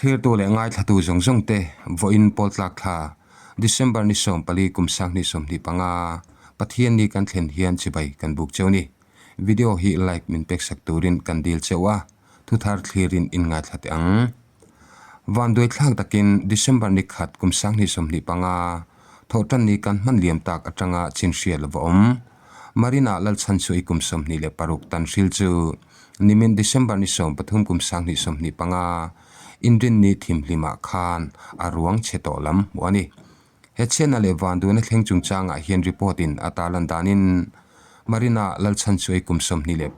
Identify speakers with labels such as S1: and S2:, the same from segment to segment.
S1: Thlirtu leh ngaithlatu zawng zawng te vawiin pawl tlak thla December ni 14 kum 2025 Pathian ni kan thlen hian chibai kan buk cheu ni. Video hi like min pek sak turin kan dil cheu a, thuthar thlirin in ngaithla teh ang. Vanduai thlak takin December ni khat kum 2025 thawhtan ni kan hman liam tak atanga chin hriat lova awm. Marina Lalchhanchhuahi kum 26 tan hril chu nimin December ni 13 kum 2025 inrinni thimhlimah khan a ruang chhe tawh lam hmuh a ni. He chhiatna leh vanduaina thleng chungchangah hian report in a tarlan danin Marina Lalchhanchhuahi kum 26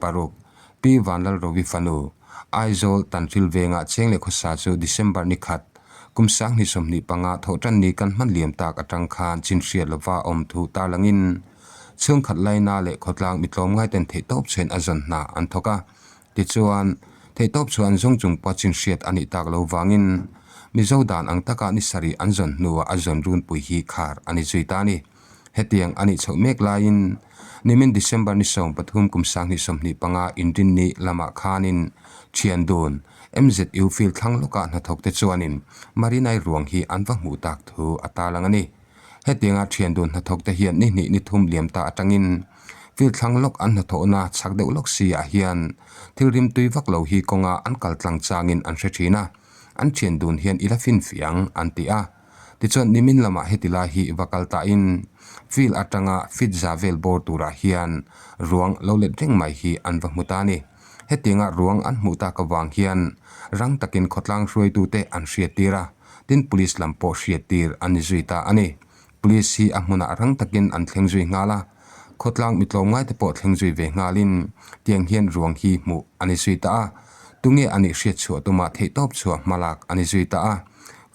S1: Pi Vanlalrovi fanu Aizawl Tanhril vengah cheng leh khawsa chu December ni khat kum 2025 thawhtan ni kan hman liam tak atang khan chin hriat lova awm thu tarlangin chhungkhat laina leh khawtlang mitlawm ngaiten theihtawp chhuain a zawn hna an thawk a. Tichuan, theihtawp chu an zawng chung pawh chin hriat a nih tak lo vangin Mizo dan ang taka ni sarih an zawn hnuah a zawn runpui hi khar a ni zui ta a ni. Hetiang a nih chhoh mek laiin nimin December ni 13 kum 2025 inrinni lamah khanin thian dun MZU field thlang lawkah hnathawk te chuanin Marinai ruang hi an va hmuh tak thu a tarlang a ni. Hetianga thian dun hnathawk te hian ni hnih ni thum liam ta atangin field thlang lawk an hnathawhna chhak deuh lawk si ah hian thil rim tui vak lo hi kawnga an kal tlang changin an hre thin a, an thian dun hian i la finfiah ang an ti a. Tichuan nimin lamah heti lai hi va kal tahin field atanga fit za vel bawr turah hian ruang lo let reng mai hi an va hmu ta a ni. Hetianga ruang an hmuh tak avang hian rang takin khawtlang hruaitute an hriattir a. Tin police lam pawh hriat tir a ni zui ta a ni. Police hi a hmunah rang takin an thleng zui nghal a, khawtlang mi tlawmngai te pawh thleng zui ve nghalin tiang hian ruang hi hmuh a ni zui ta a. Tunge a nih hriat chhuah tuma theihtawp chhuah hmalak a ni zui ta a.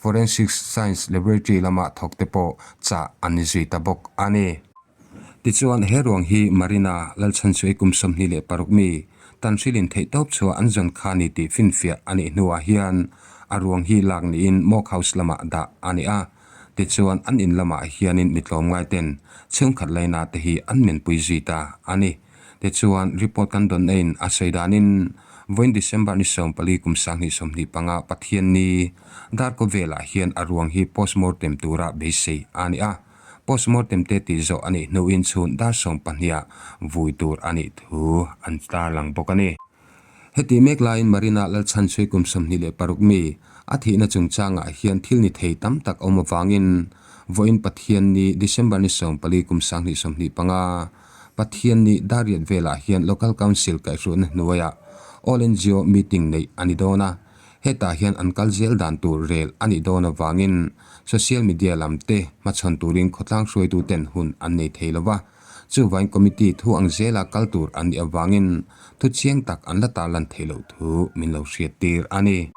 S1: Forensic Science Laboratory lama thawk te pawh chah an ni zui ta bawk a ni. Tichuan, he ruang hi Marina Lalchhanchhuahi kum 26 mi, Tanhrilin theihtawp chhuah an zawn kha ni tih finfiah a nih hnuah hian a ruang hi lak niin Morgue House lamah dah a ni a. Tichuan, an in lamah hianin mi tlawmngaiten chhungkhat laina te hi an menpui zui ta a ni. Tichuan, report kan dawn aiin a sawi danin vawiin December ni 14 kum 2025 Pathianni darkaw velah hian a ruang hi postmortem tura beisei a ni a. Postmortem te tih zawh a nih hnuin chhun dar 12 ah vui tur a nih thu an tarlang bawk a ni. Heti mek laiin Marina Lalchhanchhui kum 26 mi a thihna chungchangah hian thil ni thei tam tak awm avangin vawiin Pathianni December ni 14 kum 2025 Pathianni dar riat velah hian Local Council kaihhruaina hnuaiah All NGO meeting neih a ni dawn a. Hetah hian an kal zel dan tur rel a nih dawn avangin social media lam te hmachhawn turin khawtlang hruaitu ten hun an nei thei lo va. Chuvain committee thu ang zela kal tur an nih avangin thu chiang tak an la tarlan theih loh thu min lo hriat tir a ni.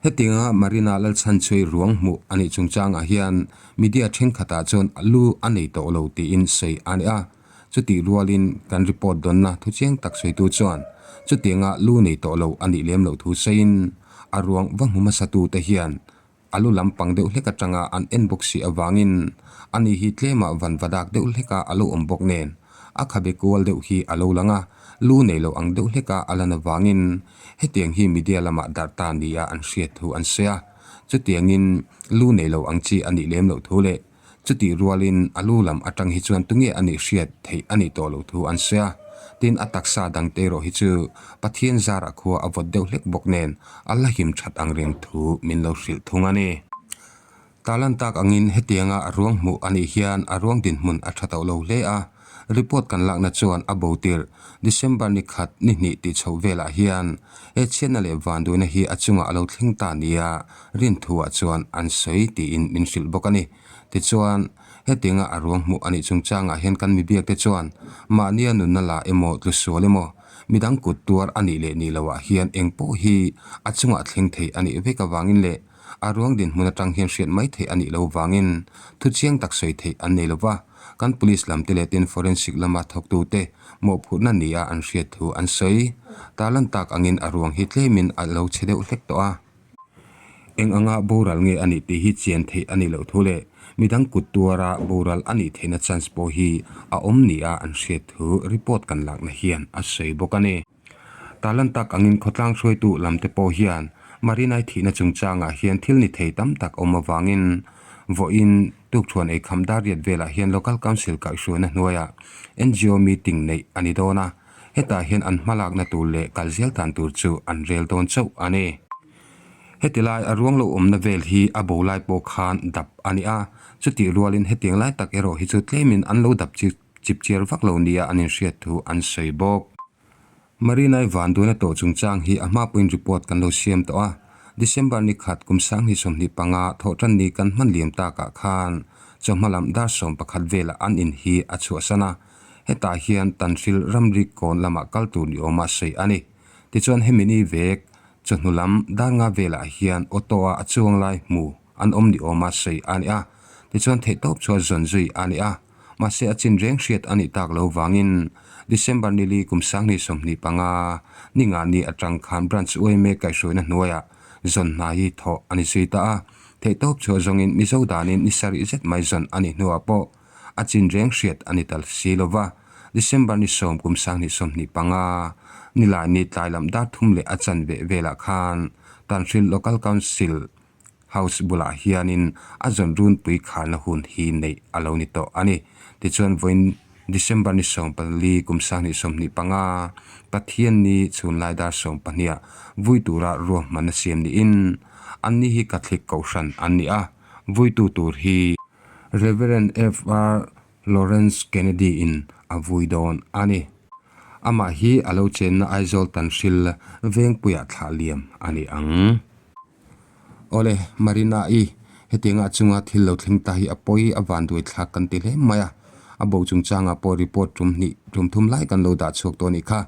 S1: Hetianga Marina Lalchhanchhuai ruang hmuh a nih chungchangah hian media thenkhatah chuan lu a nei tawh lo tiin sawi a ni a. Chutih rualin kan report dawnna thu chiang tak sawitu chuan chutianga lu nei tawh lo a nih lem loh thu sawiin a ruang va hmu hmasatute hian a lu lampang deuh hlek atanga an en bawk si avangin ani hi tlemah van va dak deuh hleka a lo awm bawk nen a khabe kual deuh hi a lo lang a, lu nei lo ang deuh hleka a lan avangin hetiang hi media lamah darh ta nia an hriat thu an sawi a, chutiangin lu nei lo ang chi a nih lem loh thu leh Chutih rualin a lu lam atang hi chuan tunge a nih hriat theih a nih tawh loh thu an sawi a. Tin, a taksa dangte erawh hi chu Pathian zarah khua a vawt deuh hlek bawk nen a la him that ang reng thu min lo hrilh thung a ni. Talan tak angin hetianga a ruang hmuh a nih hian a ruang dinhmun a tha tawh lo hle a. Report kan lakna chuan a bo tirh December ni khat ni hnih tih chhoh velah hian he chhiatna leh vanduaina hi a chungah a lo thleng ta nia rinthuah chuan an sawi tiin min hrilh bawk a ni. Tichuan, hetianga a ruang hmuh a nih chungchangah hian kan mibiakte chuan mahnia nunna la emaw tlusual emaw midang kut tuar a nih leh nih loah hian eng pawh hi a chungah thleng thei a nih vek avangin leh a ruang dinhmun atang hian hriat mai theih a nih lo vangin thu chiang tak sawi theih an nei lova. Kan police lam te leh tin forensic lama thawktute mawhphurhna nia an hriat thu an sawi. Tarlan tak angin a ruang hi tlemin a lo chhe deuh hlek tawh a. Eng anga boral nge a nih tih hi chian theih a nih loh thu leh midang kut tuara boral a nih theihna chance pawh hi a awm nia an hriat thu report kan lakna hian a sawi bawk a ni. Tarlan tak angin khawtlang hruaitu lam te pawh hian Marinai thihna chungchangah hian thil ni thei tam tak awm avangin vawiin tukṭhuan eikham dar riat velah hian Local Council kaihhruaina hnuaiah ngo meeting neih a ni dawn a, hetah hian an hmalakna tur leh kal zel dan tur chu an rel dawn chauh a ni. Heti lai a ruang lo awmna vel hi a bo lai pawh khan dap a ni a, chutih rualin hetiang lai tak erawh hi chu tlemin an lo dap chip chiar vak lo nia an inhriat thu an sawi bawk. Marinai vanduaina tawh chungchang hi a hma pawhin report kan lo siam tawh a, December ni khat kum 2025 thawhtan ni kan hman liam takah khan chawhma lam dar 11 velah an in hi a chhuahsan a, hetah hian Tanhril ramri kawn lamah kal tur ni awma sawi a ni. Tichuan hemi ni vek chawhnu lam dar nga velah hian auto a a chuang lai hmu an awm ni awma sawi a ni a, tichuan theihtawp chu a zawn zui a ni a. Mahse a chin reng hriat a nih tak lo vangin December ni li kum 2025 ni nga ni atang khan Branch yma kaihhruaina hnuaiah zawn hna hi thawh a ni zui ta a. Theihtawp chhuah zawngin Mizo danin ni sarih zet mai zawn a nih hnuah pawh a chin reng hriat a ni tal si lo va. December ni sawm kum 2025 nilai ni tlai lam dar thum leh a chanve velah khan Tanhril Local Council House bulah hianin a zawn runpui kharna hun hi neih a lo ni tawh a ni. Tichuan vawiin December ni 14 kum 2025 Pathianni chhunlai dar 12 ah vui tura ruahmanna siam niin anni hi Catholic kohhran an ni a, vuitu tur hi Rev. Fr. Lawrence Kennedy in a vui dawn a ni. Amah hi a lo chenna Aizawl Tanhril vengpuiah thlah liam a ni ang. Awle, Marina-i, hetianga a chunga thil lo thleng ta hi a pawi a vanduai thlak kan ti hle mai a, a bo chungchangah pawh report tum hnih tum thum lai kan lo dah chhuak tawh a nih kha.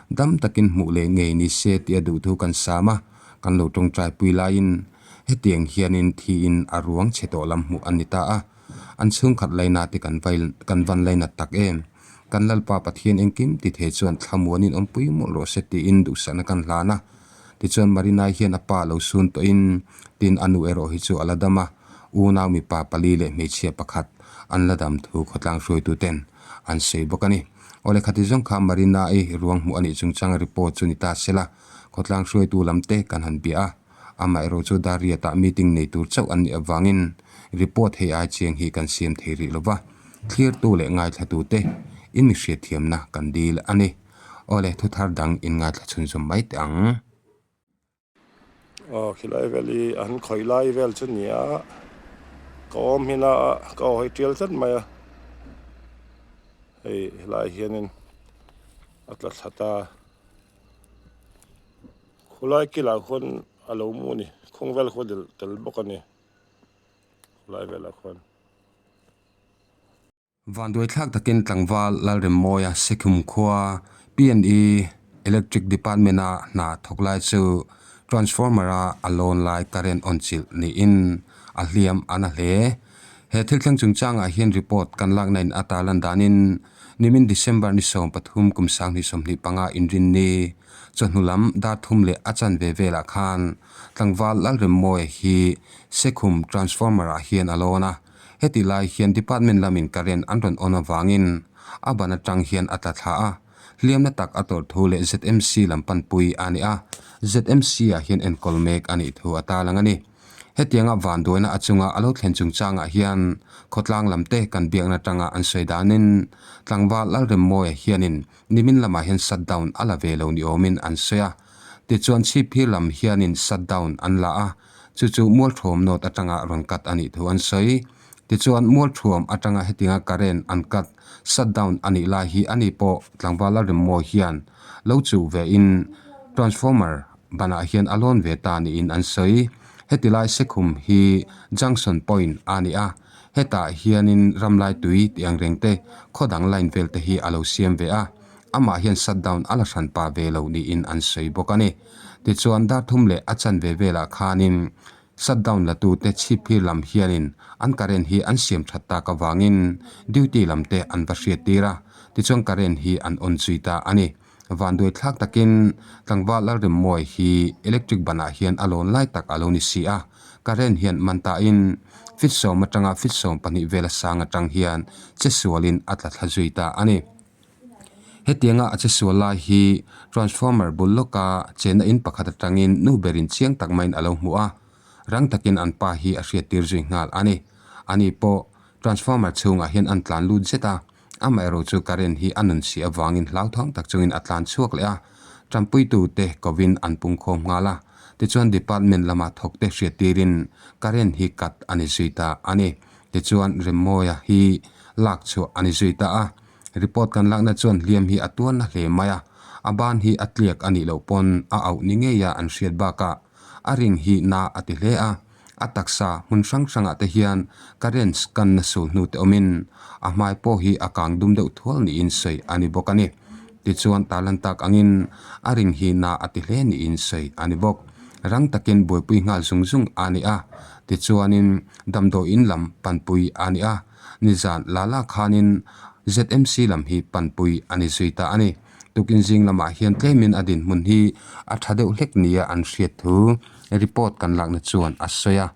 S1: Dam takin hmuh leh ngei ni se tih a duh thu kan sam a, kan lo tawngtai pui laiin hetiang hianin thiin a ruang chhe tawh lam hmuh a ni ta a, an chhungkhat laina te kan vai kan van lainat tak em? Kan Lalpa Pathian engkim ti thei chuan thlamuanin awmpui mawlh rawh se tiin duhsakna kan hlan a. Tichuan Marinai hian a pa lo sun tawhin tin a nu erawh hi chu a la dam a, unau mipa pali leh hmeichhia pakhat an la dam thu khawtlang hruaitu ten an sawi bawk a ni. Awle khati zawng kha Marinai ruang hmuh a nih chungchang report chu ni ta sela, khawtlang hruaitu lam te kan han bia a, amaherawh chu Dariat-ah meeting nei tur chauh an nih avangin report hei ai chiang hi kan siam thei rih lova, thlirtu leh ngaithlatu te in mi hriatthiamna kan dil a ni. Awle, thu thar dang in ngaithla chhunzawm mai teh ang.
S2: Aw khilai vel hi an khawih lai vel chu ni a, ka awm hin a ka aw hawi tial tlat mai a, hei helai hianin a tla thla ta, khulai kilah khuan a lo mu a ni, khung vel khuan tel bawk a ni khulai velah khuan.
S1: Vanduaithlak takin tlangval Lalremmawia Sekhum khua PNE Electric Department-a hna thawk lai chu transformer-a a lawn lai current on chilh niin a hliam a na hle. He thil thleng chungchangah hian report kan lakna in a tarlan danin nimin December ni 13 kum 2025 inrinni chawhnu lam dar thum leh a chanve velah khan tlangval Lalremmawia hi Sekhum transformer-ah hian a lawn a. Heti lai hian department lamin current an rawn on avangin a ban atang hian a tla thla a, hliamna tak a tawrh thu leh ZMC lam panpui a ni a, ZMC ah hian enkawl mek a nih thu a tarlang a ni. Hetianga vanduaina a chunga a lo thlen chungchangah hian khawtlang lam te kan biakna atanga an sawi danin tlangval Lalremmawia hianin nimin lamah hian shutdown a la ve lo ni awmin an sawi a, tichuan chhipphir lam hianin shutdown an la a, Chu chu Mualthuam North atanga rawn cut a nih thu an sawi. Tichuan Mualthuam atanga hetinga current an cut, shut down, a nih lai hi ani pawh tlangval Lalremmawi hian lo chuh ve in transformer banah hian a lawn ve ta niin an sawi. Heti lai Sekhum hi junction point a ni a, hetah hianin ramlai tui tih ang reng te khaw dang line vel te hi a lo siam ve a. Amah hian shut down a la hran pah ve lo niin an sawi bawk a ni. Tichuan dar thum leh a chanve velah khanin shut down la tute chhipphir lam hianin an current hi an siam that tak avangin duty lam te an va hriat tir a, tichuan current hi an on zui ta a ni. Vanduai thlak takin tlangval Lalremmawi hi electric banah hian a lawn lai tak a lo ni si a, current hian man tain feet sawm atanga feet 12 vela sang atang hian che sualin a tla thla zui ta a ni. Hetianga a che sual lai hi transformer bul lawka chenna in pakhat atangin nu berin chiang tak maiin a lo hmu a, rang takin an pa hi a hriattir zui nghal a ni. Ani pawh transformer chhungah hian an tlan lut zet a, amaherawh chu current hi a nun si avangin hlauthawng tak chungin a tlan chhuak leh a, tanpuitu te kovin an pungkhawm nghal a, tichuan department lama thawk te hriattirin current hi cut a ni zui ta a ni. Tichuan Remmawia hi lak chhuah a ni zui ta a. Report kan lakna chuan hliam hi a tuar na hle mai a, a ban hi a tliak a nih loh pawn a auh ni ngei a an hriat bakah a ring hi na a ti hle a, a taksa hmun hrang hrangah te hian current scan na sul hnu te awmin a hmai pawh hi a kang dum deuh thual niin sawi a ni bawk a ni. Tichuan tarlan tak angin a ring hi na a ti hle niin sawi a ni bawk. Rang takin buaipui nghal zung zung a ni a, tichuanin damdawiin lam panpui a ni a. Nizan la la khanin ZMC lam hi panpui a ni zui ta a ni. Tukin zing lamah hian tlemin a dinhmun hi a tha deuh hlek nia an hriat thu report kan lakna chuan a sawi a.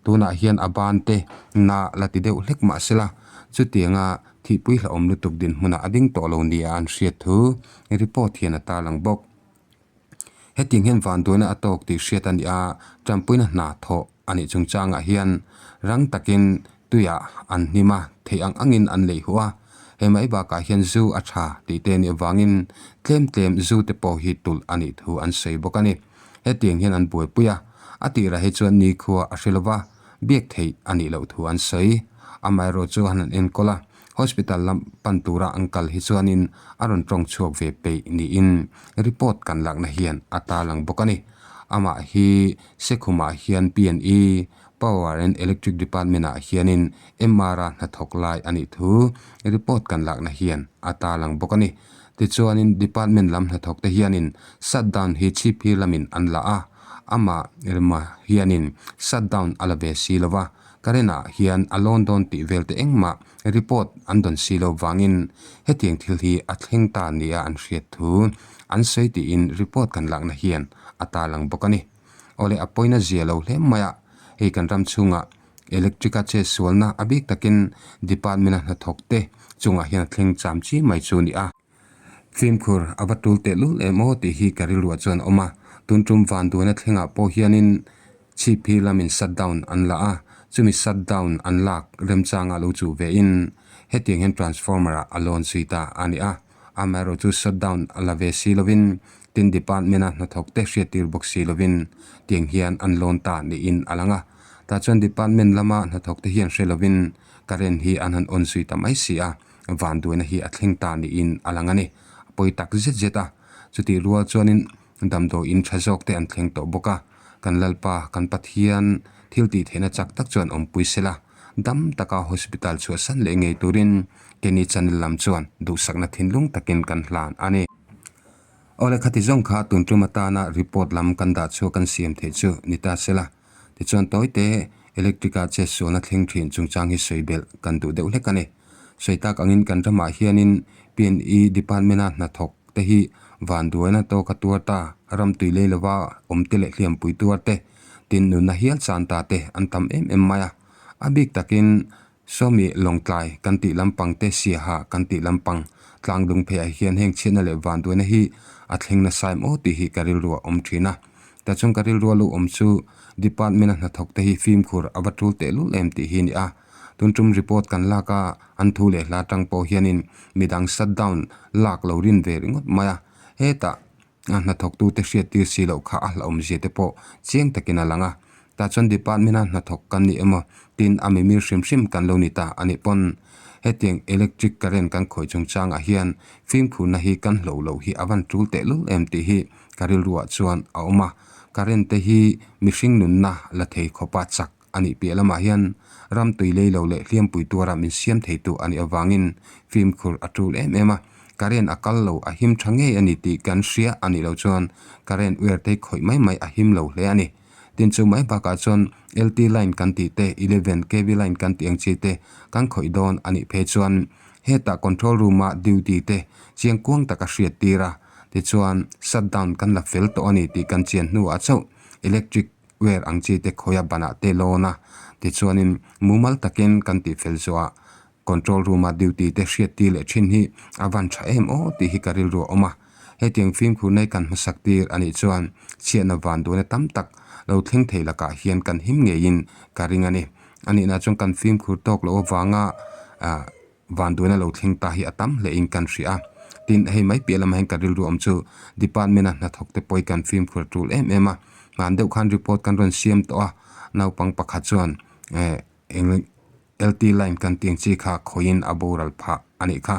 S1: Tunah hian a ban te na la ti deuh hlek mah sela chutianga thihpui hlauhawm lutuk dinhmunah a ding tawh lo nia an hriat thu report hian a tarlang bawk. Hetiang hian vanduaina a tawk tih hriat a ni a, tanpuina hna thawh a nih chungchangah hian rang takin tuiah an hnim a, theih ang angin an lei huh a. Hei mai bakah hian zu a tha tih te nih avangin tlem tlem zu te pawh hi tulh a nih thu an sawi bawk a ni. Hetiang hian an buaipui a, a tirah hi chuan nikhua a hre lova, biak theih a nih loh thu an sawi. Amaherawhchu han an enkawl a. Hospital lam pan tura an kal hi chuanin a rawn tawng chhuak ve peih niin report kan lakna hian a tarlang bawk a ni. Amah hi Sekhumah hian PNE, Power and Electric Department ah hianin MR a hnathawk lai a nih thu report kan lakna hian a tarlang bawk a ni. Tichuanin department lam hnathawk te hianin shutdown hi chhipphir lamin an la a, amah Rema hianin shutdown a la ve si lo va. Current ah hian a lawn dawn tih vel te engmah report an dawn si lo vangin hetiang thil hi a thleng ta nia an hriat thu an sawi tiin report kan lakna hian a tarlang bawk a ni. Awle a pawina zia lo hle mai a, hei kan ram chhungah electric a chet sualna a bik takin department a hnathawk te chungah hian a thleng cham chi mai chu a ni a. Fimkhur a va tul teh lul em aw tih hi ka rilruah chuan a awm a, tun tum vanduaina thlengah pawh hianin chhip hi lamin shutdown an la a, chumi shutdown an lak remchanga lo chuh vein hetiang hian transformer ah a lawn zui ta a ni a, amaherawhchu chu shutdown a la ve si lovin tin department a hnathawk te hriattir bawk si lovin tiang hian an lawn ta niin a lang a, tah chuan department lama hnathawk te hian hre lovin current hi an han on zui ta mai si a. Vanduaina hi a thleng ta niin a lang a ni. A pawi tak zet zet a, chutih rual chuanin damdawiin tha zawk te an thleng tawh bawk a. Kan Lalpa, kan Pathian thil tih theihna chak tak chuan awmpui sela, dam taka hospital chhuahsan leh ngei turin Kenny channel lam chuan duhsakna thinlung takin kan hlan a ni. Awle khati zawng kha tun tum atana report lam kan dah chhuak kan siam theih chu ni ta sela. Tichuan tawite electric a chet sualna thleng thin chungchang hi sawi belh kan duh deuh hlek a ni. Sawi tak angin kan ramah hianin PNE department a hnathawk te hi vanduaina tawka tuar ta, ram tui lei lova awm te leh hliampui tuar te, tin nunna hial chan ta te an tam em em mai a. A bik takin Sawmi Lawngtlai kan tih lampang te Siaha kan tih lampang tlangdung pheiah hian heng chhiatna leh vanduaina hi a thleng nasa em aw tih hi ka rilru a awm thin a. Tah chuan ka rilru a lu awm chu department a hnathawk te hi fimkhur a va tul tehlul em tih hi a ni a. Tun tum report kan lak a, an thu leh hla tang pawh hianin midang shutdown lak lo rin ve ringawt mai a. Hetah A hnathawktute hriattir si loh kha a hlauhawmzia te pawh chiang takin a lang a. Tah chuan department-a hnathawk kan ni emaw tin a mimir hrim hrim kan lo ni ta a nih pawn hetiang electric current kan khawih chungchangah hian fimkhurna hi kan hloh loh hi a van tul tehlul em tih hi ka rilruah chuan a awm a. Current te hi mihring nunna la thei khawpa chak a nih piah lamah hian ram tui lei lo leh hliampui tuara min siam theitu a nih avangin fimkhur a tul em em a. Current a kal lo a him tha ngei a ni tih kan hria a nih loh chuan current wire te khawih mai mai a him lo hle a ni. Tin chu mai bakah chuan LT line kan tih te, 11 kv line kan tih ang chi te kan khawih dawn a nih phei chuan hetah control room a duty te chiang kuang taka hriat tir a, tichuan shutdown kan la fel tawh a ni tih kan chian hnuah chauh electric wire ang chi te khawih a banah te lawn a, tichuanin mumal takin kan tih fel zawhah. Control room a duty te hriat tir leh thin hi a van tha em aw tih hi ka rilru a awm a. Hetiang fimkhur nei kan hmasak tir a nih chuan chhiatna van duhna tam tak lo thleng thei lakah hian kan him ngeiin ka ring a ni. A nihna chuan kan fimkhur tawk loh avanga ah van duhna lo thleng ta hi a tam hlein kan hria a. Tin, hei mai piah lamah hian ka rilru awm chu department a hnathawk te pawh hi kan fimkhur a tul em em a. Hman deuh khan report kan rawn siam tawh a, naupang pakhat chuan eh eng LT line kan tih ang chi kha khawiin a boral phah a nih kha.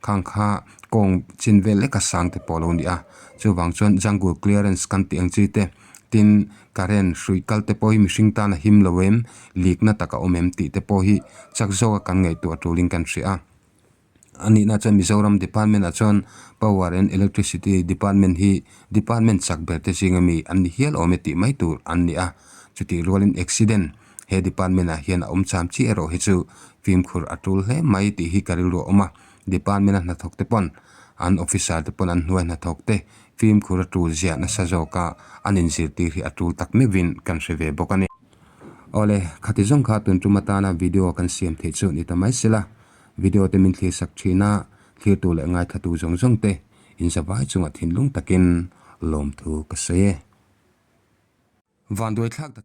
S1: Khang kha kawng chin vel leka sang te pawh a lo ni a. Chuvang chuan jungle clearance kan tih ang chi te, tin current hruih kal te pawh hi mihring tan a him lo em, likna tak a awm em tih te pawh hi chak zawka kan ngaihtuah tulin kan hria a. A nihna chuan Mizoram Department ah chuan Power and Electricity Department hi Department chak ber te zinga mi an ni hial awm e tih mai tur an ni a. Chutih rualin accident he department ah hian a awm cham chi erawh hi chu fimkhur a tul hle mai tih hi ka rilru a awm a. Department a hnathawk te pawn an officer te pawn an hnuai hnathawk te fimkhur a tul ziah nasa zawka an inzirtir hi a tul tak meuhin kan hre ve bawk a ni. Awle, khati zawng kha tun tum atana video kan siam theih chu ni ta mai sela. Video te min thlir sak thin a, thlirtu leh ngaithlatu zawng zawng te inzavai chungah thinlung takin lawmthu ka sawi e. Vanduai thlak.